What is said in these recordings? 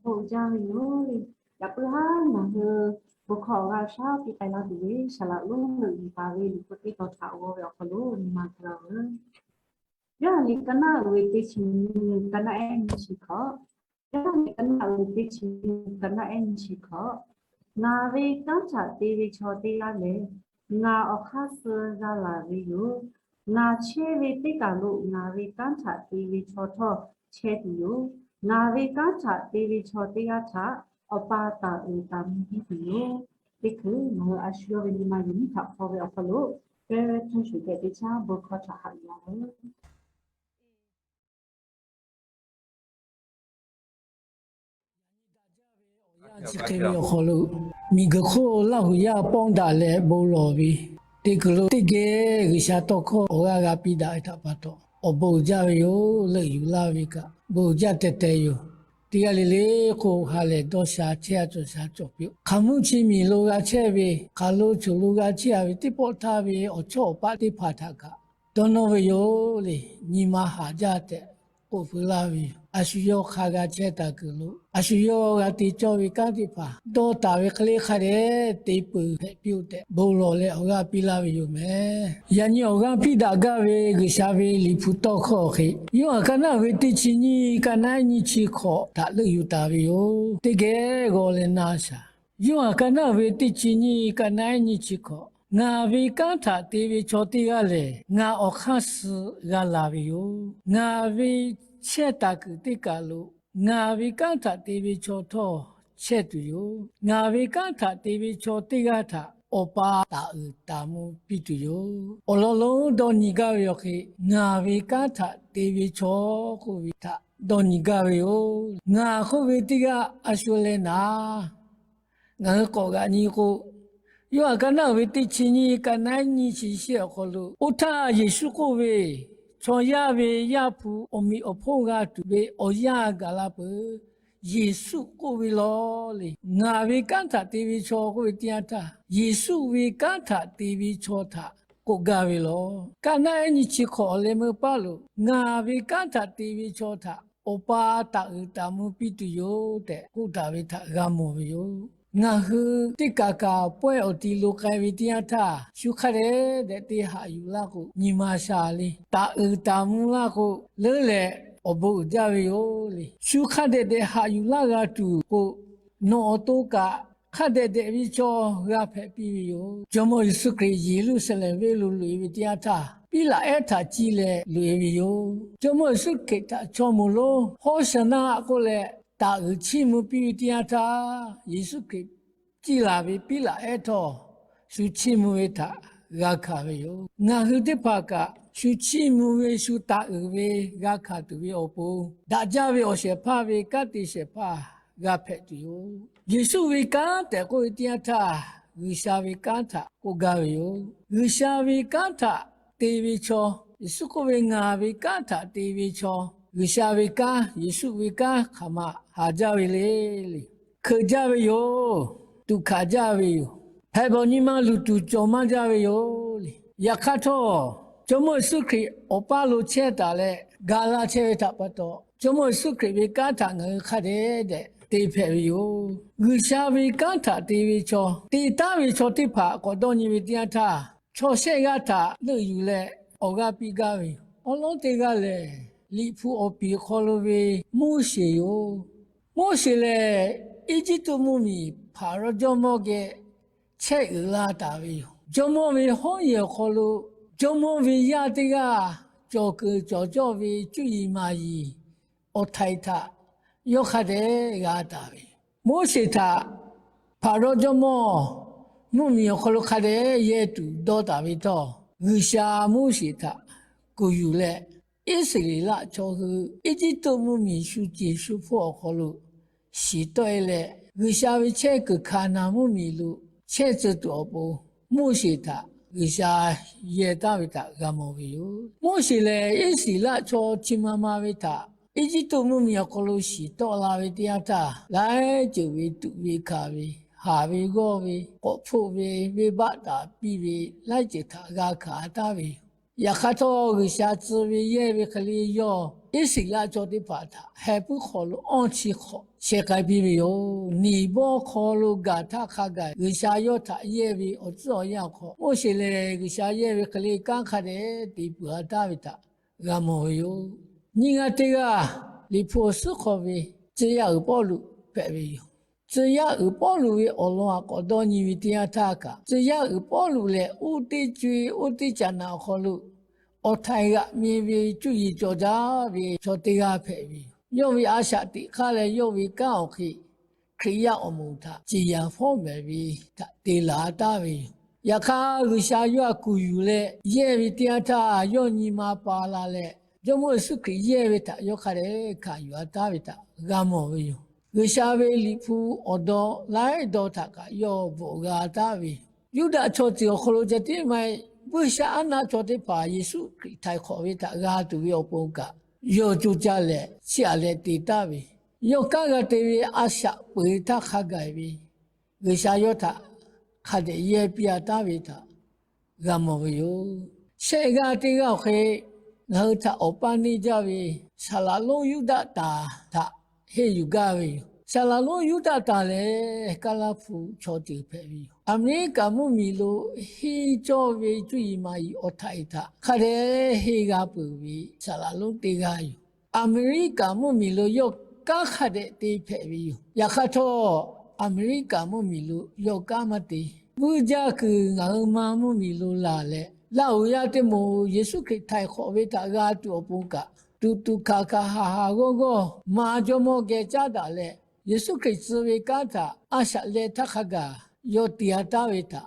Bon uiˍ jaˇ ve yoˬ le. Yaꞈ puiˉ haˉ ngaˬ hui bon hkawˇ awˬ g'aˇ shaˉ piˇ k'ai la tuˬ ve Saˍ laꞈ lonˉ leuꞈ yuˬ taˍ ve Liꞈ hpu teˇ tawn htaꞈ g'aw ve awˬ hk'aw lo nyi ma hk'a la ve. Yoˇhanˬ liꞈ ka naˆ uiˍ ve teˇ chi nyiˇ, ka naˆ ehˉ nyiˇ chi hkawꞈ. Yoˇhanˬ liꞈ ka naˆ uiˍ ve teˇ chi nyiˇ, ka naˆ ehˉ nyiˇ chi hkawꞈ. Ngaˬ ve kanˉ htaꞈ te ve chaw teˇ g'aˇ lehˬ, ngaˬ awˬ hk'aˇ suh g'a laˬ ve yoˬ. Ngaˬ chehˇ ve teˇ kaˬ lo ngaˬ ve kanˉ htaꞈ te ve chaw htawˇ chehˇ tuˬ yoˬ. Ngaˬ ve kanˉ htaꞈ te ve chaw teˇ g'aˇ htaꞈ Awˬ pa taˍ uiˍ taˍ mvuh piˇ tuˬ yoˬ. Teˇ hkui ngaˬ hui a shu yawˇ ve nyi ma yuˬ nyiˇ htaꞈ hpaw ve awˬ hk'aw lo, pehˉ hpfuhˇ shuˍ tehꞈ teˇ caˉ bon hkawˇ htaꞈ haꞈ yuˬ-a lehˬ, chi hk'e ve awˬ hk'aw lo, miˬguiˬ hk'oˆ Laˇ huˍ yaˇ pawˆ daꞈ leh bon lawˬ ve, teˇ kuiˬ lo teˇ geh G'uiˬsha tawˇ hkawˇ awˬ g'aˇ g'a piˇ daꞈ ve htaꞈ pa taw, awˬ bon uiˍ jaˇ ve yoˬ. Leuˆ yuˬ laˇ ve kaꞈ bon uiˍ jaˇ teh teh yoˬ. Teˇ g'aˇ le le k'o, ha lehˬ dawˇ sha chehˇ-a cawˬ sha cawˬ piˇ-oˆ. Hk'aˬ mvuhˇ chi miˬ lo g'a chehˇ ve, hk'aˬ lo choˬ lo g'a chehˇ-a ve teˇ pawˆ htaˇ ve awˬ chawˇ awˬ paˆ teˇ hpaˍ htaꞈ kaꞈ dawˇ nawˇ ve yoˬ le. Nyi ma haꞈ jaˇ tehꞈ k'oˆ peuˬ laˇ ve yoˬ. A shu yawˇ hk'a g'a chehˇ taˍ kuiˬ lo, a shu yawˇ g'a te cawˇ ve kanˉ teˇ hpaˍ dawˇ taˍ ve hk'e le hk'a dehꞈ te peuˬ hpehꞈ piˇ-oˆ tehꞈ bon lawˬ leh awˬ g'aˇ piˇ laˇ ve yoˬ mehˍ. Yaꞈ nyi awˬ g'aˇ piˇ daꞈ gaˇ ve G'uiˬsha ve Liꞈ hpu tawˇ hkawˇ hk'e, Yoˇhanˬ ka naˆ ve teˇ chi nyiˇ, ka naˆ ehˉ nyiˇ chi hkawꞈ htaꞈ leuˆ yuˬ taˍ ve yoˬ. Teˇ geh g'aw leh na shaˍ. Yoˇhanˬ ka naˆ ve teˇ chi nyiˇ, ka naˆ ehˉ nyiˇ chi hkawꞈ, ngaˬ ve kanˉ htaꞈ te ve chaw teˇ g'aˇ lehˬ, ngaˬ awˬ hk'aˇ suh g'a laˬ ve yoˬ. Ngaˬ ve chehˇ taˍ kuiˬ teˇ kaˬ lo ngaˬ ve kanˉ htaꞈ te ve chaw htawˇ chehˇ tuˬ yoˬ. Ngaˬ ve kanˉ htaꞈ te ve chaw teˇ g'aˇ htaꞈ Awˬ pa taˍ uiˍ taˍ mvuh piˇ tuˬ yoˬ. Awˬ lawn lonˉ dawˇ nyi gaˇ ve awˬ hk'e, ngaˬ ve kanˉ htaꞈ te ve chaw k'oˆ ve htaꞈ dawˇ nyi gaˇ ve yoˬ. Ngaˬ k'oˆ ve teˇ g'aˇ a shu leh naˍ, ngaˬ hui k'awꞈ g'aꞈ nyi k'o, Yoˇhanˬ ka naˆ uiˍ ve teˇ chi nyiˇ, ka naˆ ehˉ nyiˇ chi shehˆ awˬ hk'aw lo, oˇ htaˇ Yeˍsuˆ k'oˆ ve, Chaw yaˇ ve Yaˇ hpu awˬ meꞈ awˬ hponˇ g'a tuˬ ve awˬ yanˇ gaˬ la peuˬ. Yeˍsuˆ k'oˆ ve law le. Ngaˬ ve kanˉ htaꞈ te ve chaw k'oˆ ve teˇ yanˇ htaˇ, Yeˍsuˆ ve kanˉ htaꞈ te ve chaw htaꞈ k'oˆ gaˇ ve law. Ka naˆ ehˉ nyiˇ chi hk'awꞈ leh meuˇ paˉ lo, ngaˬ ve kanˉ htaꞈ te ve chaw htaꞈ Awˬ pa taˍ uiˍ taˍ mvuh piˇ tuˬ yoˬ tehꞈ k'oˆ taˍ ve htaꞈ g'a mawˬ ve yoˬ. Ngaˬ hui teˇ kaˬ kaˬ pawehˇ awˬ ti lo k'ai ve teˇ yanˇ htaˇ, shu hk'a dehꞈ dehꞈ te haꞈ yuˬ laˇ k'o, nyi ma sha le. Taˍ uiˍ taˍ mvuh laˇ k'o, leuˉ leh awˬ bon uiˍ jaˇ ve yoˬ le. Shu hk'a dehꞈ dehꞈ haꞈ yuˬ laˇ g'a tuˬ k'o, nawˬ awˬ to kaꞈ hk'a dehꞈ dehꞈ ve chaw g'a hpehꞈ piˇ ve yoˬ. Jawˇmawˇ Yeˍsuˆ Hkriꞈ Yeˍruˆsaˍlehnˍ venˇ lo loꞈ-e ve teˇ yanˇ htaˇ, Piˉlaꞈ ehˉ htaꞈ ciˇ leh loꞈ-e ve yoˬ. Jawˇmawˇ Yeˍsuˆ Hkriꞈ htaꞈ chaw moˍ lonˉ Hawˉshaˍnaˆ k'oˆ leh taˍ uiˍ chiˇ mvuh piˇ ve teˇ yanˇ htaˇ, Yeˍsuˆ Hkriꞈ ciˇ laˬ ve Piˉlaꞈ ehˉ htawˇ, shu chiˇ mvuh ve htaꞈ g'a hkanˍ ve yoˬ. Ngaˬ hui teˇ hpaˍ kaꞈ shu chiˇ mvuh ve, shu taˍ uiˍ ve, g'a hkanˍ tuˬ ve awˬ pon, daꞈ jaˇ ve awˬ shehˍ hpaˇ ve kanˉ te shehˍ hpaˇ g'a hpehꞈ tuˬ yoˬ. Yeˍsuˆ ve kanˉ tehꞈ k'oˆ ve teˇ yanˇ htaˇ, G'uiˬsha ve kanˉ htaꞈ k'oˆ gaˇ ve yoˬ. G'uiˬsha ve kanˉ htaꞈ te ve chaw, Yeˍsuˆ k'oˆ ve, Ngaˬ ve kanˉ htaꞈ te ve chaw, G'uiˬsha ve kanˉ, Yeˍsuˆ ve kanˉ hk'aˬ ma haˍ jaˇ ve le. Hkeuꞈ jaˇ ve yoˬ. Tuꞈ hkanˍ jaˇ ve yoˬ. Hpehꞈ bawˬ nyi ma luˬ tuˬ cawˬ maˇ jaˇ ve yoˬ le. Yaꞈ hk'aˇ htawˇ, Jawˇmawˇ Yeˍsuˆ Hkriꞈ awˬ paˇ lo chehˇ taˍ leh ga laˇ chehˇ ve htaꞈ pa taw, Jawˇmawˇ Yeˍsuˆ Hkriꞈ ve kanˉ htaꞈ ngaˬ hui hk'a dehꞈ dehꞈ te hpehꞈ ve yoˬ. G'uiˬsha ve kanˉ htaꞈ te ve chaw, te taˉ ve chaw teˇ hpaˍ k'awꞈ dawˇ nyi ve teˇ yanˇ htaˇ, chaw shehˆ g'aˇ htaꞈ leuˆ yuˬ leh awˬ g'aˇ piˇ gaˇ ve yoˬ. Awˉ lawˉ teˇ g'aˇ lehˬ, Liꞈ hpu awˬ piˍ hk'aw lo ve Moˉseˍ yoˬ. Moˉseˍ lehˬ, Eˇjiˇtuꞈ mvuhˇmiˬ Hpaˍrawˇ jawˇmawˇ geh chehˇ uiˍ la taˍ ve yoˬ. Jawˇmawˇ ve hawˉ yehˬ awˬ hk'aw lo jawˇmawˇ ve yaˇ teˇ g'aˇ cawˬ kuiˬ cawˬ cawˇ ve cuˇ yiˍ maˍ yiˍ awˬ htaiˍ htaꞈ yawˇ hk'a dehꞈ g'a taˍ ve yoˬ. Moˉseˍ htaꞈ Hpaˍrawˇ jawˇmawˇ mvuhˇmiˬ awˬ hk'aw lo hk'a dehꞈ yehˇ tuˬ dawˇ taˍ ve htawˇ, G'uiˬsha Moˉseˍ htaꞈ kuˬ yuˬ leh, Iˉsaˍreˍlaˆ chaw hui Eˇjiˇtuꞈ mvuhˇmiˬ shu ceˬ shu hpfuhˆ awˬ hk'aw lo shiˍ tawˆ-e leh, G'uiˬsha ve chehˇ kuiˬ Hkaˍnanˍ mvuhˇmiˬ lo chehˇ tcuh tuˬ awˬ pon, Moˉseˍ htaꞈ G'uiˬsha yehˇ taˍ ve htaꞈ g'a mawˬ ve yoˬ. Moˉseˍ lehˬ, Iˉsaˍreˍlaˆ chaw chi ma ma ve htaꞈ Eˇjiˇtuꞈ mvuhˇmiˬ awˬ hk'aw lo shiˍ tawˆ la ve teˇ yanˇ htaˇ, laiˉ ceuˬ ve tuꞈ ve hkanˍ ve, haˍ ve g'awˇ ve, k'awꞈ hpfuhˆ ve, venˇbaˆ taˍ piˇ ve, laiˉ ceuˬ htaꞈ g'a hkanˍ taˍ ve yoˬ. Yaꞈ hk'aˇ htawˇ, G'uiˬsha tcuh ve yehˇ ve hk'e le yawˇ Iˉsaˍreˍlaˆ chaw teˇ hpaˍ htaꞈ heh puiˉ hk'aw lo awˇ chi hk'awꞈ sheh k'ai piˇ ve yoˬ. Niˍ bawˇ hk'aw lo gaˬ htaˇ hk'a gaˬ G'uiˬsha yawˇ htaꞈ yehˇ ve awˬ tcuhˉ awˬ yanˇ awˬ hk'aw, Moˉseˍ lehˬ G'uiˬsha yehˇ ve hk'e le kanˉ hk'a dehꞈ te peuˬ a taˍ ve htaꞈ g'a mawˬ ve yoˬ. Nyiˇ g'aˇ teˇ g'aˇ, Liꞈ hpu awˬ suhˉ hk'aw ve tcuh yaˇ uiˍ Pawˇluꞈ hpehꞈ ve yoˬ. Tcuh yaˇ uiˍ Pawˇluꞈ ve awˬ lawn aꞈ k'awꞈ dawˇ nyi ve teˇ yanˇ htaˇ kaꞈ, tcuh yaˇ uiˍ Pawˇluꞈ lehˬ, oˇ teˇ co-e oˇ teˇ caꞈ naꞈ awˬ hk'aw lo awˬ htaiˍ g'aꞈ mi ve cuˇ yiˍ cawˬ jaˇ ve chaw teˇ g'aˇ hpehꞈ ve yoˬ. Yawˇ ve a shaꞈ teꞈ hk'aˇ leh yawˇ ve kanˉ awˬ hk'e Hkriꞈ yaˇ awˬ moˍ htaꞈ ciˍ yanˍ fawˉ mehˍ ve htaꞈ te laˬ taˍ ve yoˬ. Yaꞈ hk'aˇ, G'uiˬsha yawˇ htaꞈ kuˬ yuˬ leh yehˇ ve teˇ yanˇ htaˇ, yawˇ nyi ma pa la leh, Jawˇmawˇ Yeˍsuˆ Hkriꞈ yehˇ ve htaꞈ yawˇ hk'a dehꞈ hkanˍ yuˬ a taˍ ve htaꞈ g'a mawˬ ve yoˬ. G'uiˬsha ve Liꞈ hpu awˬ daw laiˉ daw htaꞈ kaꞈ yawˇ bvuhꞈ g'a taˍ ve yoˬ. Yuˇdaꞈ chaw ceuˬ awˬ hk'aw lo ceh tiˉ maˇ heˆ, buiˇshaˆaˉnaˆ chaw teˇ hpaˍ Yeˍsuˆ Hkriꞈ htaiˍ hk'awꞈ ve htaꞈ g'a tuˬ ve awˬ pon kaꞈ, yawˇ co caˇ leh chiˇ aꞈ leh te taˍ ve, yawˇ kanˉ g'a te ve a shaꞈ peu-eˬ htaˇ hk'a gaˬ ve G'uiˬsha yawˇ htaꞈ hk'a dehꞈ yehˇ piˇ a taˍ ve htaꞈ g'a mawˬ ve yoˬ. Shehˆ g'aˇ teˇ g'aˇ awˬ hk'e, ngaˬ hui htaꞈ awˬ paˇ neˇ jaˇ ve saˍlaˍ lonˉ Yuˇdaꞈ taˍ htaꞈ henˇ yuˬ gaˇ ve yoˬ. Saˍlaˍ lonˉ Yuˇdaꞈ taˍ lehˬ, Kaˇlaˇ hpu chaw ceuˬ hpehꞈ ve yoˬ. Aˍmeˍriˆkaˍ mvuhˇmiˬ lo henˇ cawˇ ve cuˇ yiˍ maˍ yiˍ awˬ htaiˍ htaꞈ hk'a dehꞈ henˇ g'a peuˬ ve saˍlaˍ lonˉ teˇ g'aˇ yoˬ. Aˍmeˍriˆkaˍ mvuhˇmiˬ lo yawˇ kanˉ hk'a dehꞈ te hpehꞈ ve yoˬ. Yaꞈ hk'aˇ htawˇ, Aˍmeˍriˆkaˍ mvuhˇmiˬ lo yawˇ kanˉ maˇ te. Vuiˇ jaˇ kuiˬ ngaˬ hui ma mvuhˇmiˬ lo laˬ leh, Laˇhuˍ yaˇ teˇ moˍ Yeˍsuˆ Hkriꞈ htaiˍ hk'awꞈ ve htaꞈ g'a tuˬ awˬ pon kaꞈ, tuꞈ tuꞈ hkanˍ hkanˍ haˍ haˍ g'awˇ g'awˇ ma jawˇmawˇ geh caˉ daꞈ leh, Yeˍsuˆ Hkriꞈ tcuh ve kanˉ htaꞈ a shaꞈ leh htaˇ hk'a gaˬ yawˇ te a taˍ ve htaꞈ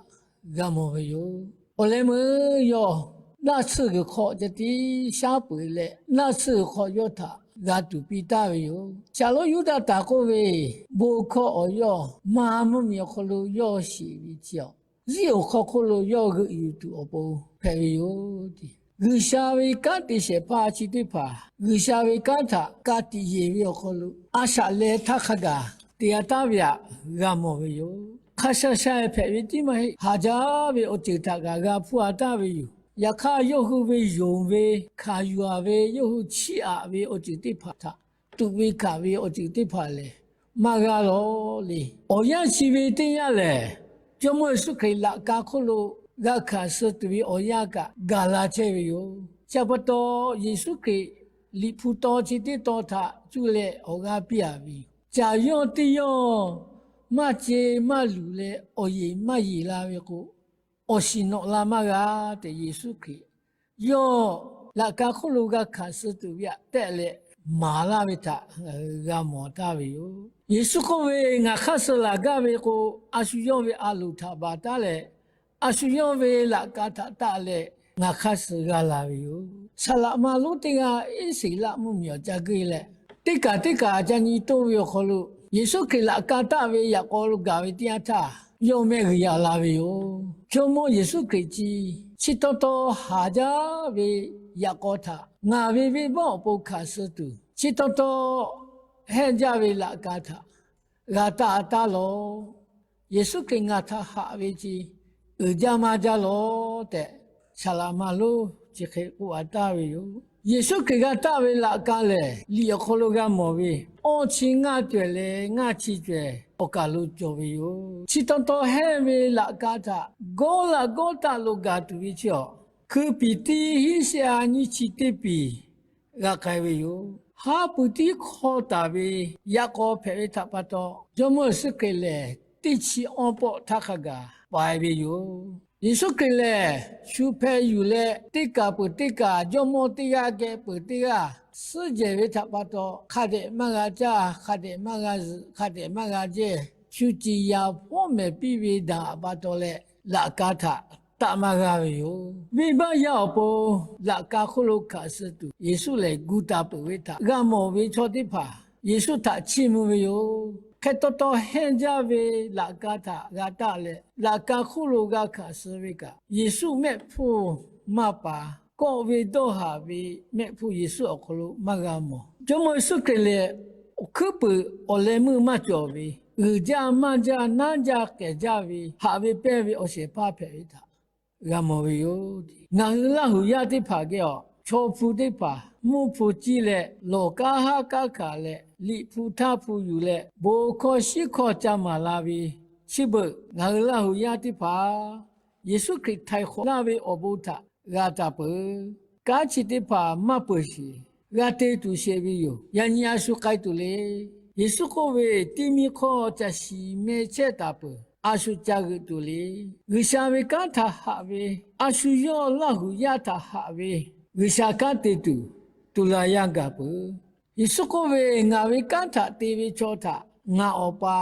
g'a mawˬ ve yoˬ. Awˬ leh meuˇ yawˇ naˆ tsuhˇ g'uiˬ hk'aw ceh tiˉ shaˉ peuˬ leh, naˆ tsuhˇ g'uiˬ hk'aw yawˇ htaꞈ g'a tuˬ piˇ taˍ ve yoˬ. Saˍlaˍ lonˉ Yuˇdaꞈ taˍ k'oˆ ve, bon hkawˇ awˬ yawˇ ma mvuhˇmiˬ awˬ hk'aw lo yawˇ shiˍ ve chi awˬ, ziˉ awˬ hk'aw hk'oˆ lo yawˇ g'euꞈ yuˬ tuˬ awˬ pon hpehꞈ ve yoˬ. G'uiˬsha ve kanˉ te shehˍ hpaˇ chi teˇ hpaˍ G'uiˬsha ve kanˉ htaꞈ ka tiꞈ yeˬ ve awˬ hk'aw lo a shaꞈ leh htaˇ hk'a gaˬ te a taˍ ve htaꞈ g'a mawˬ ve yoˬ. Hk'a sha sha hpehꞈ ve tiˉ maˇ heˆ, haˍ jaˇ ve awˬ ceuˬ htaꞈ kaꞈ g'a hpuˇ a taˍ ve yoˬ. Yaꞈ hk'aˇ, yawˇ hui ve yonˍ ve, hkanˍ yuˬ a ve, yawˇ hui chiˇ aꞈ ve awˬ ceuˬ teˇ hpaˍ htaꞈ tuꞈ ve hkanˍ ve awˬ ceuˬ teˇ hpaˍ lehˬ, maˇ g'a lawˬ le. Awˬ yanˇ chi ve teˇ yanˇ lehˬ, Jawˇmawˇ Yeˍsuˆ Hkriꞈ laꞈ ka hk'oˆ lo g'a hkanˍ suh tuˬ ve awˬ yanˇ kaꞈ gaˬ la chehˇ ve yoˬ. Chi pa taw, Yeˍsuˆ Hkriꞈ Liꞈ hpu taw chi teˇ taw htaꞈ cuˇ leh awˬ g'aˇ piˇ a ve yoˬ. Caˬ yawˇ teˇ yawˇ maˇ ce maˇ luˬ leh awˬ yeˬ maˇ yeˬ la ve k'o, awˬ shiˍ nawꞈ la maˇ g'a tehꞈ Yeˍsuˆ Hkriꞈ yawˇ laꞈ ka hk'oˆ lo g'a hkanˍ suh tuˬ ve htaꞈ tehˆ leh maˍ laˇ ve htaꞈ g'a mawˬ taˍ ve yoˬ. Yeˍsuˆ k'oˆ ve, Ngaˬ hk'aˇ suh laˬ gaˇ ve k'o, a shu yawˇ ve a loˍ htaꞈ baˬ taˉ leh, a shu yawˇ ve laꞈ ka htaꞈ taˆ leh ngaˬ hk'aˇ suh g'a laˬ ve yoˬ. Saˍlaꞈ ma lonˉ teˇ g'aˇ Iˉsaˍreˍlaˆ mvuhˇmiˬ awˬ ca geuˆ leh, teˇ kaˬ teˇ kaˬ ca nyi toˇ ve awˬ hk'aw lo, Yeˍsuˆ Hkriꞈ laꞈ ka taˆ ve yaꞈ k'aw lo gaˬ ve teˇ yanˇ htaˇ, yawˇ mehˆ g'uiˬ yaꞈ la ve yoˬ. Jawˇmawˇ Yeˍsuˆ Hkriꞈ chi, chi taw taw haˍ jaˇ ve yaꞈ k'aw htaꞈ ngaˬ ve venˇbaˆ awˬ pon hkanˍ suh tuˬ, chi taw taw hehnˇ jaˇ ve laꞈ ka htaꞈ g'a taˆ a taˍ lawˬ. Yeˍsuˆ Hkriꞈ ngaˬ htaꞈ haꞈ ve chi uiˍ jaˇ maˇ jaˇ lawˬ tehꞈ, saˍlaꞈ ma lonˉ chi hk'e k'oˆ a taˍ ve yoˬ. Yeˍsuˆ Hkriꞈ g'a taˆ ve laꞈ ka lehˬ, liꞈ awˬ hk'aw lo g'a mawˬ ve, awˇ chi ngaˇ cawehˬ leh ngaˇ chi cawehˬ awˬ kaˬ lo cawˬ ve yoˬ. Chi taw taw hehnˇ ve laꞈ ka htaꞈ Gawˇlaꞈgawˇtaˆ lo gaˬ tuˬ ve chi awˬ, hkui piˍ tiˇ hinˉ shehˆ a nyiˇ chi teˇ piˍ g'a k'ai ve yoˬ. Haˉ pui tiˉ hk'awˇ taˍ ve yaꞈ k'aw hpehꞈ ve htaꞈ pa taw, Jawˇmawˇ Yeˍsuˆ Hkriꞈ lehˬ, teˇ chi awˇ pawˆ htaˇ hk'a gaˬ paiˍ ve yoˬ. Yeˍsuˆ Hkriꞈ lehˬ, shu hpeh yuˬ leh teˇ kaˬ peuˬ teˇ kaˬ, jawˇmawˇ teˇ g'aˇ geh peuˬ teˇ g'aˇ suhˉ jehˬ ve htaꞈ pa taw, hk'a dehꞈ maˇ g'a caˇ, hk'a dehꞈ maˇ g'a zuhꞈ, hk'a dehꞈ maˇ g'a jehˇ, shu ciˍ yanˍ hpawˉ mehˍ piˇ ve daꞈ pa taw leh, laꞈ ka htaꞈ taˆ maˇ g'a ve yoˬ. Venˇbaˆ yaˇ awˬ pon laꞈ ka hk'oˆ lo hkanˍ suh tuˬ, Yeˍsuˆ lehˬ gu taˍ peuˬ ve htaꞈ g'a mawˬ ve chaw teˇ hpaˍ Yeˍsuˆ htaꞈ chiˇ mvuh ve yoˬ. Hk'e taw taw hehnˇ jaˇ ve laꞈ ka htaꞈ g'a taˆ leh, laꞈ ka hk'oˆ lo g'a hkanˍ suh ve kaꞈ, Yeˍsuˆ mehˆ hpfuhˇ maˇ paˍ, kawˆ ve dawˇ haˍ ve mehˆ hpfuhˇ Yeˍsuˆ awˬ hk'aw lo maˇ g'a mawˬ. Jawˇmawˇ Yeˍsuˆ Hkriꞈ lehˬ, awˬ hkuiˉ puiˍ awˬ leh meuˇ maˇ cawˬ ve, uiˍ jaˇ maˇ jaˇ naˉ jaˇ kehˬ jaˇ ve, haꞈ ve pehnˇ ve awˬ shehˍ hpaˇ hpehꞈ ve htaꞈ g'a mawˬ ve yoˬ. Ngaˬ hui Laˇhuˍ yaˇ teˇ hpaˍ geh awˬ, chaw hpu teˇ hpaˍ mvuhˇ hpu ciˇ leh, lawˬ kanˉ haˉ kanˉ hkanˍ leh, liꞈ hpu htaˇ hpu yuˬ leh, bon hkawˇ shiˉ hkawˇ ca maˍ la ve, chi beuꞈ ngaˬ hui Laˇhuˍ yaˇ teˇ hpaˍ Yeˍsuˆ Hkriꞈ htaiˍ hk'awꞈ laˇ ve awˬ bon htaꞈ g'a taˍ peuˬ. Kanˉ chi teˇ hpaˍ maˇ peuˬ sheˍ, g'a te tuˬ shehˍ ve yoˬ. Yaꞈ nyi a shu k'ai tuˬ le. Yeˍsuˆ k'oˆ ve, Teˇ miˇ hk'awˇ caˬ shiˍ meh chehˇ taˍ peuˬ. A shu ca g'euꞈ tuˬ le. G'uiˬsha ve kanˉ htaꞈ haꞈ ve, a shu yawˇ Laˇhuˍ yaˇ htaꞈ haꞈ ve, G'uiˬsha kanˉ te tuˬ, tuˬ laˬ yaˇ gaˬ peuˬ. Yeˍsuˆ k'oˆ ve, Ngaˬ ve kanˉ htaꞈ te ve chaw htaꞈ ngaˬ Awˬ pa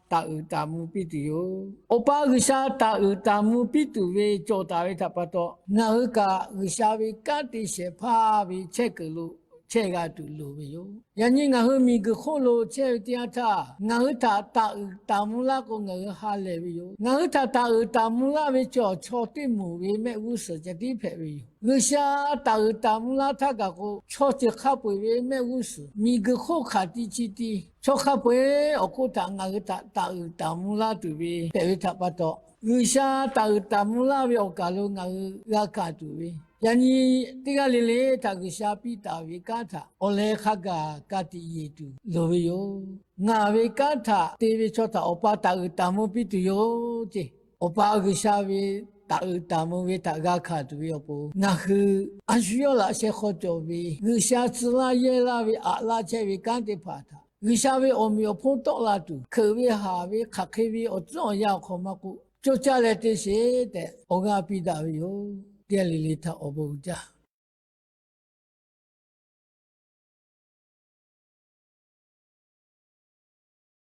taˍ uiˍ taˍ mvuh piˇ tuˬ yoˬ. Awˬ pa G'uiˬsha taˍ uiˍ taˍ mvuh piˇ tuˬ ve cawˬ taˍ ve htaꞈ pa taw, ngaˬ hui kaꞈ G'uiˬsha ve kanˉ te shehˍ hpaˇ ve chehˇ kuiˬ lo chehˇ g'a tuˬ loˍ ve yoˬ. Yaꞈ nyi ngaˬ hui miˬguiˬ hk'oˆ lo chehˇ ve teˇ yanˇ htaˇ, ngaˬ hui htaꞈ taˍ uiˍ taˍ mvuh laˇ k'o, ngaˬ hui ha lehˬ ve yoˬ. Ngaˬ hui htaꞈ taˍ uiˍ taˍ mvuh laˇ ve chaw, chaw teˇ moˍ ve mehˆ g'uˇ suhˍ ceh tiˉ hpehꞈ ve yoˬ. G'uiˬsha taˍ uiˍ taˍ mvuh laˇ htaˇ kaꞈ k'o, chaw ceuˬ hk'a peu-eˬ ve mehˆ g'uˇ suhˍ, miˬguiˬ hk'oˆ hk'aˬ ti chi ti, chaw hk'a peu-eˬ awˬ hk'oˆ htaꞈ ngaˬ hui htaꞈ taˍ uiˍ taˍ mvuh laˇ tuˬ ve hpehꞈ ve htaꞈ pa taw, G'uiˬsha taˍ uiˍ taˍ mvuh laˇ ve awˬ kaˬ lo ngaˬ hui g'a hkanˍ tuˬ ve, yaꞈ nyi teˇ g'aˇ le le htaꞈ G'uiˬsha piˇ taˍ ve kanˉ htaꞈ awˬ leh hk'a gaˬ ka tiꞈ yeˬ tuˬ loˍ ve yoˬ. Ngaˬ ve kanˉ htaꞈ te ve chaw htaꞈ Awˬ pa taˍ uiˍ taˍ mvuh piˇ tuˬ yoˬ ceˇ. Awˬ pa G'uiˬsha ve taˍ uiˍ taˍ mvuh ve htaꞈ g'a hkanˍ tuˬ ve awˬ pon, ngaˬ hui a shu yawˇ laꞈ sheh hk'aw cawˬ ve G'uiˬsha tcuh laˇ yehˇ laˇ ve aꞈ laˇ chehˇ ve kanˉ teˇ hpaˍ htaꞈ G'uiˬsha ve awˬ meꞈ awˬ hponˇ tawˆ la tuˬ, hkeuꞈ ve haˍ ve hk'aˬ hk'e ve awˬ tcuhˉ awˬ yanˇ awˬ hk'aw maˇ k'oˆ, coˇ caˇ leh te sheˍ tehꞈ awˬ g'aˇ piˇ daꞈ ve yoˬ. Teˇ g'aˇ le le htaꞈ awˬ bon uiˍ jaˇ.